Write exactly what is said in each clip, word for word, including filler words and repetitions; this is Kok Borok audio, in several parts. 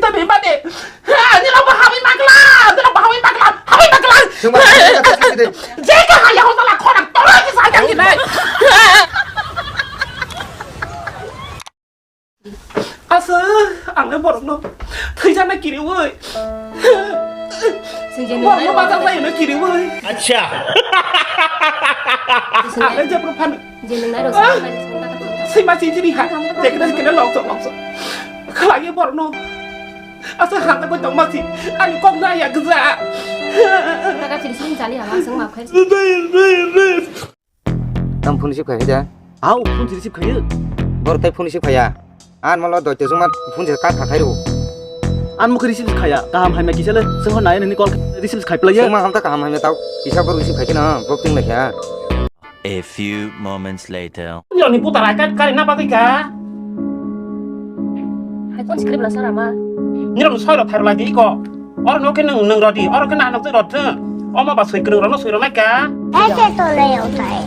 Bimba de. Ha, ni lo bahawi magla, ni lo bahawi magla, hawi magla. Sungba, sungba, sungba, sungba. Jeka haya ho sala khona toro ki sa jang ni nai. Asa, ang le borok no thwijana kiri woi. Sing je nung nai rw. Borok no bajak lai no kiri woi. Acha. Ang le jepro phan. Je nung nai rw. Sima sing jiri ha. Jekna jekna longsong longsong. Khalai borok no. Asa handa koi tong masi. Ani kok na ya gza. Kaka chiri sing jali ha, sing map khai. Tam phone receive khai ja. Au, phone si receive khayo. Bor tai phone receive khaya. An malo doi te juma phone se ka kha khairo. An mukhe receive khaya. Kaham hamya kisa le. Sengho nai nini call receive khai playa. Sengma hamta kaham hamya tau. Kisa bor receive khai kina. Bok ting lai kha. A few moments later. Ni ni puta rai kat kari na bagwi ka. Hai kon script la sara ma. Ni ro soi ro thar lai di ko. Oro no khe nwng, nwng rw di, oro khe na nokjak rw thung. Omo ba swi kwrwng rokno swi rw lai kha. Eke tole utai.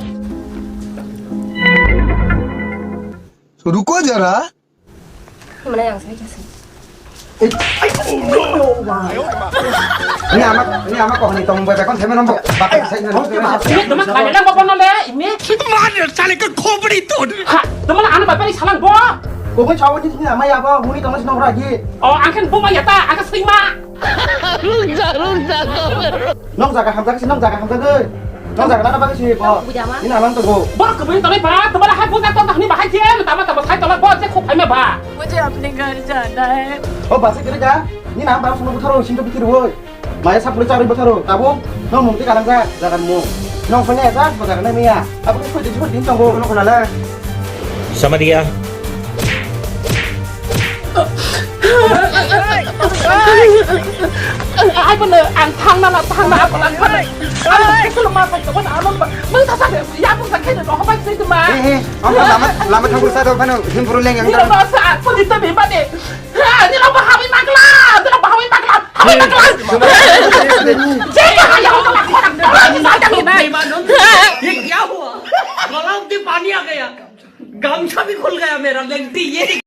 Ruko jara. Mana yang saya kasih. Ini ama, ini ama kok ni tong ba kon semen nombok. Bapak saya ini. Ini teman kalian apa pernah le? Ini. Mana saling ke khobri tu. Ha, teman anu bapak ni salang bo. Kok chawo ni ama ya ba muni tong si nong ragi. Oh, angkan bo ma ya ta, angkan sing ma. Rungsa, rungsa, kau. Nong jaga hamjak si, nong jaga hamjak oi. Nong jaga lana bagwi si bo. Buja ma. Ina lang to go. Borok kubui tole ba, tobala hai buja to tahni bahai je, tama tama sai tola bo je khok phaima ba. मुझे अपने घर जाना है। O basi kiri ja. Ni nam ba suno butharo, sinto bikir woi. Maya sapule charwi butharo. Tabu, nong mungti kalang ja, jagan mu. Nong phone ja, bo jagan miya. Abo khe khoi de jibor din tongo. Kono khona le. Sama dia. Ai bono ang thangna la thangna la thangna. Ang khe ma sai ko ano ma. Mung ta sa ya mung ta khe no ho bai sai ma. Eh, eh, ang lama lama thang sa do phano him buru leng ang. Ni lo sa ko ni to be ba de. Ha, ni lo ba hawi magla, ni lo ba hawi magla. Hawi magla. Je ka ha ya ho la khona. ये क्या हुआ? गला में पानी आ गया। गमछा भी खुल गया मेरा, लेंटी ये।